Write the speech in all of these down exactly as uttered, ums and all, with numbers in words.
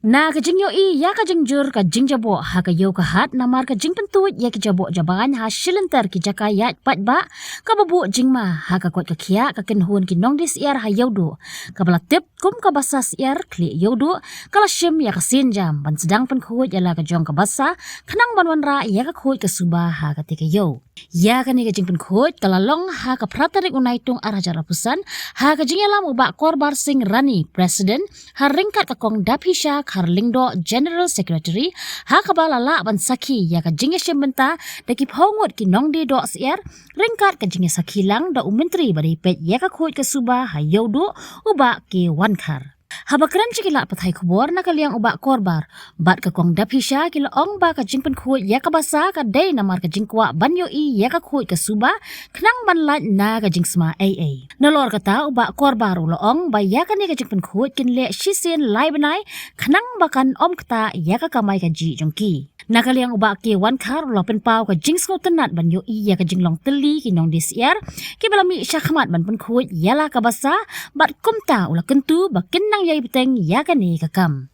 Na ka jingïohi ïa ka jingjur ka jingjaboh ha ka ïew ka hat namar ka jingpyntuid ïa ki jaboh jabain ha shilynter ki jaka ïaid paidbah kaba buh jingma ha ka koit ka khiah ka kynhun ki nongdie syiar ha Ïewduh kaba la tip kum ka basa syiar khlieh Ïewduh ka la shim ïa ka sienjam ban sdang pynkhuid ïa la ka jong ka basa khnang ban wanrah ïa ka khuid ka suba ha katei ka ïew. Ïa kane ka jingpynkhuid ka la long ha ka phra tarik u Naitung ar hajar arphew san ha ka jingïalam u Bah Korbar Singh Rani, President, ha ryngkat ka Kong Daphisha Kharlyngdoh, General Secretary, ha kaba la lah ban sakhi ïa ka jingïashim bynta da ki phew ngut ki nongdie doh syiar ryngkat ka jingïasakhi lang da u Myntri ba dei peit ïa ka khuid ka suba ha Ïewduh u Bah K Wankhar. Haba kren sha ki lad pathai khubor na ka liang u Bah Korbar bad ka Kong Daphisha ki la ong ba ka jingpynkhuid ïa ka basa ka dei namar ka jingkwah ban ïohi ïa ka khuid ka suba khnang ban lait na ka jingsma ei ei. Nalor kata u Bah Korbar u la ong ba ïa kane ka jingpynkhuid kin leh shisien lai bnai khnang ba kan ym ktah ïa ka kamai kajih jong ki. Na ka liang u Bah K Wankhar u la pynpaw ka jingsngewtynnat ban ïohi ïa ka jinglong tylli ki nongdie syiar kiba la mih shakhmat ban pynkhuid ïa la ka basa bad kumta u la kyntu ba kin nang ïai bteng ïa kane ka kam.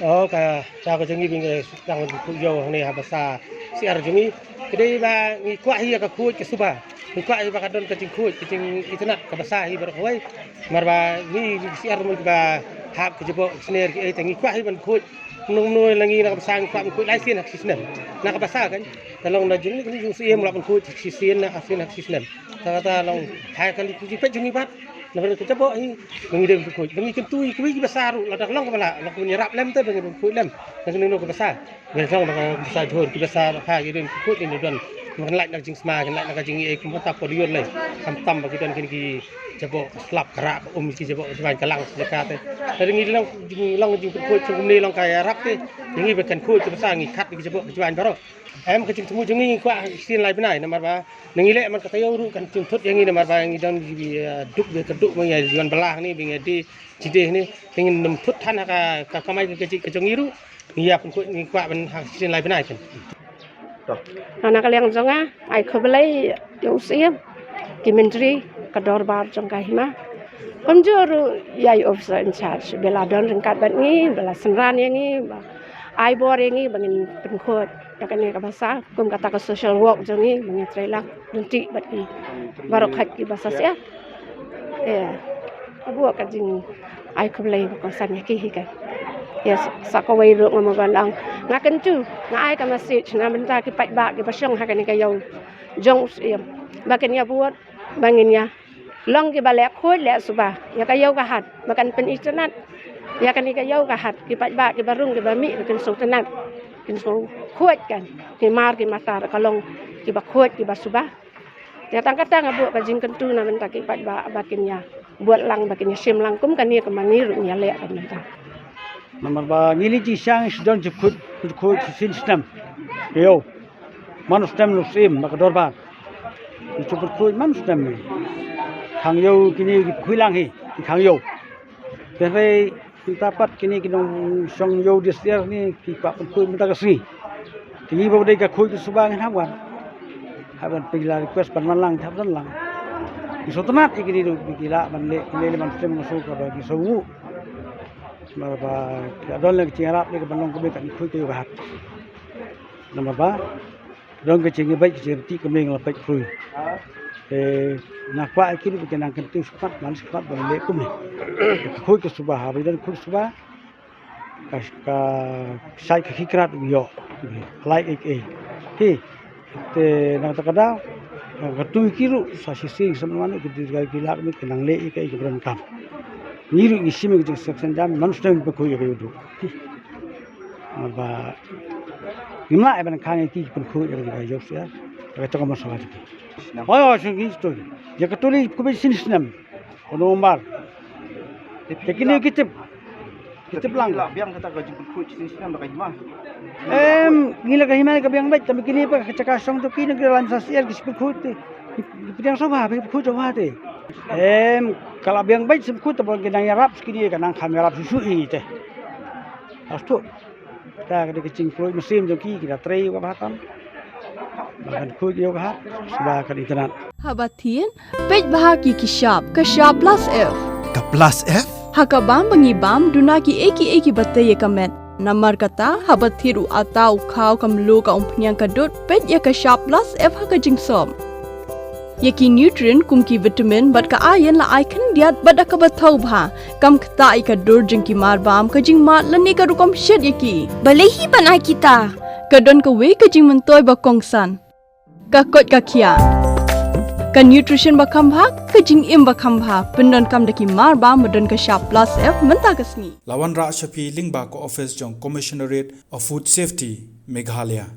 Oh, ka, ka, ka jong ngi ba ngi dang khuid ïew hangne ha basa syiar jong ngi. Ka dei ba ngi kwah hi ïa ka khuid ka suba. Ngi kwah hi ba ka don ka jingkhuid, ka jingitynnad ka basa hi baroh kawei. Namar ba ngi syiar ruh ba hap ka jaboh ka sner kiei te ngi kwah hi ban khuid. Kumno kumno la ngi na ka basa ngi kwah ban khuid lai sien ha ka shi snem. Na ka basa kan. Ka long na jong ngi ka jong Syiem la ban khuid ha ka shi sien na ka sien ha ka shi snem. Kata kata long ha ka li ku ji peit jong ngi bad. Na ka jaboh hi ba ngi dei ban khuid. Ba ngi kyntu ïa kiwei ki basa ruh lada ka long kaba lah la ka ban ïarap lem te ba ngi dei ban khuid lem. Na kane ka basa. Ba ngi long na ka basa jhur ki basa ha ki dei ban khuid ngi don. Ba kan lait na ka jingsma kan lait na ka jingïeit kumta por ïoh lei. Khamtam ba ki don kine ki jaboh ka slap ka rah ka um ki jaboh ka jubaiñ ka lang ki jaka te. Lada ngi long jing long jingkhuid kumne long ka ïarap te. Ngi ba kan khuid ki basa ngi khat ki jaboh ka jubaiñ baroh. Em ka jingthmu jong ngi ngi kwah shisien lai bnai namar ba na ngi leh man ka taïew ruh kan jingthut ïa ngi namar ba ngi don ngi, eh, duk ba ka duk ba ngi ïa wan bylla hangne ba ngi ïa die jingdie hangne. Te ngin nym thut than ha ka, ka kamai ka kajih ka jong ngi ruh ngi ïa pynkhuid ngi kwah ban ha shisien lai bnai kan. Na ka liang jong nga ai khublei ïa u Syiem, ki myntri, ka dorbar jong ka hima. Kumjuh ruh ïa i officer in charge ba la don ryngkat bad ngi ba la synran ïa ngi ba ai bor ïa ngi ba ngin pynkhuid ïa kane ka basa kum kata ka social work jong ngi ba ngi trei lang ryntih bad ki baroh khoit ki basa syiar. Te ka buh ka jingai khublei ba kongsan ïa ki hi kan. Ïa sa kawei ruh nga mut ban ong nga kyntu nga ai ka message na bynta ki paidbah kiba shong ha kane ka ïew jong u Syiem ba kin ïa bud ba ngin ïa long kiba leh khuid leh suba ïa ka ïew ka hat ba kan pynitynnad ïa kane ka ïew ka hat ki paidbah kiba rung kiba mih ba kin sngewtynnad kin sngewkhuid kan ki mar ki matar ka long kiba khuid kiba suba. Te tang kata nga buh ka jingkyntu na bynta ki paidbah ba kin ïa bud lang ba kin ïa shim lang kum kane ka ma ngi ruh ngi ïa leh ka bynta. Namar ba ngi leit jingshisha ngi shu don jingkhuid khuid shisien snem. Ïoh. Man u snem u Syiem bad ka dorbar. Ngi shu pynkhuid man u snem ngi. Khang ïew kine ki khuid lang hi ki khang ïew. Te hynrei mynta pat kine ki nongshong ïew die syiar ne ki kwah pynkhuid mynta ka sngi. Te ngi ba dei ka khuid ka suba ngin hap wan. Hap wan pynla request ban wan lang hap wan lang. Ngi sngewtynnad ïa kine ruh ba ki lah ban leh kine leh ban shem nga shu kaba ngi sngewthuh. Namar ba ka don leh ka jingïarap leh ka ban long kaba ka khuid ka ïew ka hat. Namar ba ka don ka jingïabeit ka jingïarap ka meng la peit phrui. Te nga kwah ïa ki ruh ba ki nang kyntiew shakhmat man shakhmat ban leh kumne. Ka khuid ka suba ha ba don khuid ka suba. ka, ka sait ka khikrat u ïoh. Lai ei ei. Hi. Te na kata ka daw, ka tui ki ruh sa shisien sa mano ki dei ka ki lak mit ka nang leh ïa ka ei ka bren kam. Ngi ruh ngi shim ïa ka jingsngewsih jam man sdang pynkhuid ïa ka ïuh duh. Ba ngim lah ïa ban khan ïa ki pynkhuid ïa ka ïuh sha ïa ka jong ka masa ba jong ki. Oi oi shu ngi stu. Ïa ka tuli khublei shisnem. Ko November. Te kine ki tip. Ki tip lang. La biang kata ka jingpynkhuid shisnem da ka hima. Em, ngi la ka hima ka biang beit, tang kine pa ka jaka shong jong ki nang ki la lam sa syiar ki pynkhuid te. Ki pdiang shuwa ba ki pynkhuid shuwa te. Em, ka la biang beit shisnem khuid te ba ki nang ïarap sha kine ka nang kham ïarap shuh shuh ïa ngi te. Astu. Ta ka dei ka jingpynkhuid mynsiem jong ki ki da trei ka ba tam. Ba kan khuid ïa ka ha. Shuwa kan internet. Haba thied, peit bha ki ki shap, ka shap plus F. Ka plus F? Ha ka bam ba ngi bam, duna ki ei ki ei ki ba tei ïa ka met. Namar kata, haba thied u ata u khaw ka mluh ka umphniang ka dud, peit ïa ka shap plus F ha ka jingsop. Ïa ki nutrient kum ki vitamin bad ka iron la ai khyndiat bad da kaba thaw bha. Kam ktah ïa ka dur jong ki mar bam, ka jingmad lane ka rukom shet ïa ki. Balei hi ban ai kita? Ka don kawei ka jingmyntoi ba kongsan. Ka koit ka khiah. Ka nutrition ba kham bha, ka jingim ba kham bha. Pyndonkam da ki mar bam ba don ka shap plus F mynta ka sngi. La wanrah sha phi lyngba ka office jong Commissionerate of Food Safety, Meghalaya.